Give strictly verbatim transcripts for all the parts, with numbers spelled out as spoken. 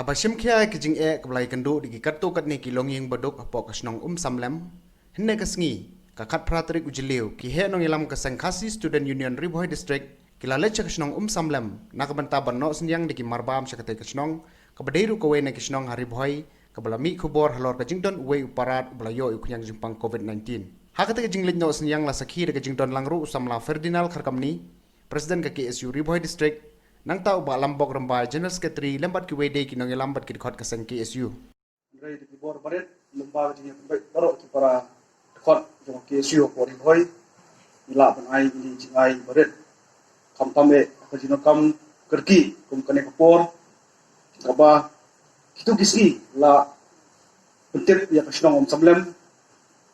Ba shim khia ïa ka jingeh kaba la ïakynduh da ki katto katne ki longïing baduk hapoh ka shnong Umsamlem, hynne ka sngi, ka khatphra tarik u Jylliew, ki heh nongïalam ka seng Khasi Student Union Ri Bhoi District ki la leit sha ka shnong Umsamlem na ka bynta ban noh synñiang da ki marbam sha katei ka shnong, kaba dei ruh kawei na ki shnong ha Ri Bhoi, kaba la mih khubor halor ka jingdon uwei u parad uba la ïoh ïa u khñiang jingpang COVID nineteen. Ha katei ka jingleit noh synñiang la sakhi da ka jingdon lang ruh u samla Ferdinand Kharkamni, President ka K S U Ri Bhoi District, nangta u Bah Lambok Rymbai, General Secretary, lem bad kiwei de ki nongïalam bad ki dkhot ka seng K S U. Hynrei da ki bor barit, lyngba ka jingïapynbeit baroh ki para dkhot jong ka K S U hapoh Ri Bhoi, ngi lah ban ai ïa kine ki jingai barit. Khamtam eh ka jingdonkam kyrkieh kum kane ka por, kaba kito ki sngi la pyntip ïa ka shnong Umsamlem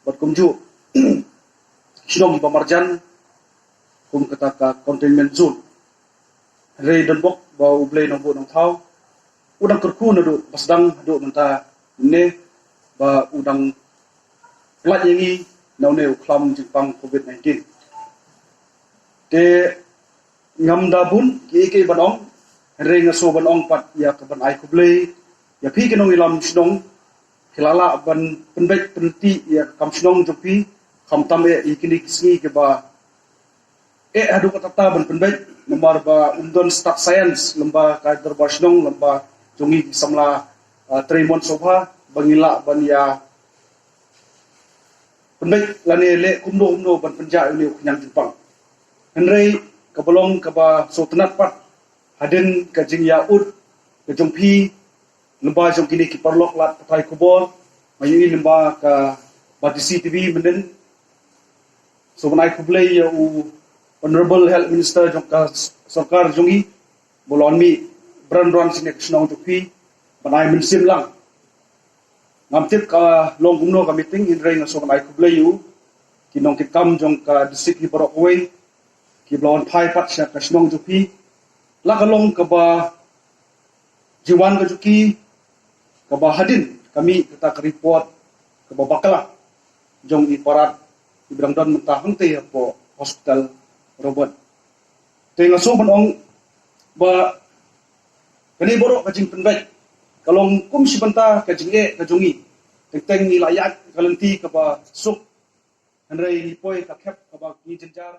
bad kumjuh shnong ba marjan kum kata ka containment zone. Hynrei don bok ba U Blei Nongbuh Nongthaw u dang kyrkhu naduh ba sdang haduh mynta ne ba u dang pyllait ïa ngi na une u khlam jingpang COVID nineteen. Te ngam da bun kiei kiei ban ong, hynrei nga sngew ban ong pat ïa ka ban ai khublei ïa phi ki nongïalam shnong, phi la lah ban pynbeit pynti ïa ka kam shnong jong phi, khamtam eh ïa kine ki sngi kiba eh haduh katta ban pynbeit, namar ba um don staff science lyngba ka dorbar shnong, lyngba jong ngi ki samla, ah, trei mon sngewbha ba ngin lah ban ïa pynbeit lane leh kumno kumno ban pynjah ïa une u khñiang jingpang. Hynrei kaba long kaba sngewtynnat pat hadien ka jingïaud ka jong phi lyngba jong kine ki paralok lad pathai khubor, nga ïohi lyngba ka Batesi T V mynnin. Sngew ban ai khublei ïa u Honorable Health Minister jong ka s-, sorkar jong ngi, ba u la wan mih bran bran shane ka shnong jong phi ban ai mynsiem lang. Ngam tip ka long kumno ka meeting, hynrei nga sngew ban ai khublei ïa u, ki nongkitkam jong ka district hi baroh kawei kiba la wan phai pat sha ka shnong jong phi. La ka long kaba jingwan ka jong ki kaba hadien ka mih kata ka report kaba bakla jong i parad iba dang don mynta hangtei hapoh hospital Robert. Te nga sngew ban ong ba kane baroh ka jingpynbeit ka long kum shi bynta ka jingeh ka jong ngi. Teng teng ngi la ïaid ka lynti kaba suk, hynrei ngi poi ka khep kaba ngi jynjar.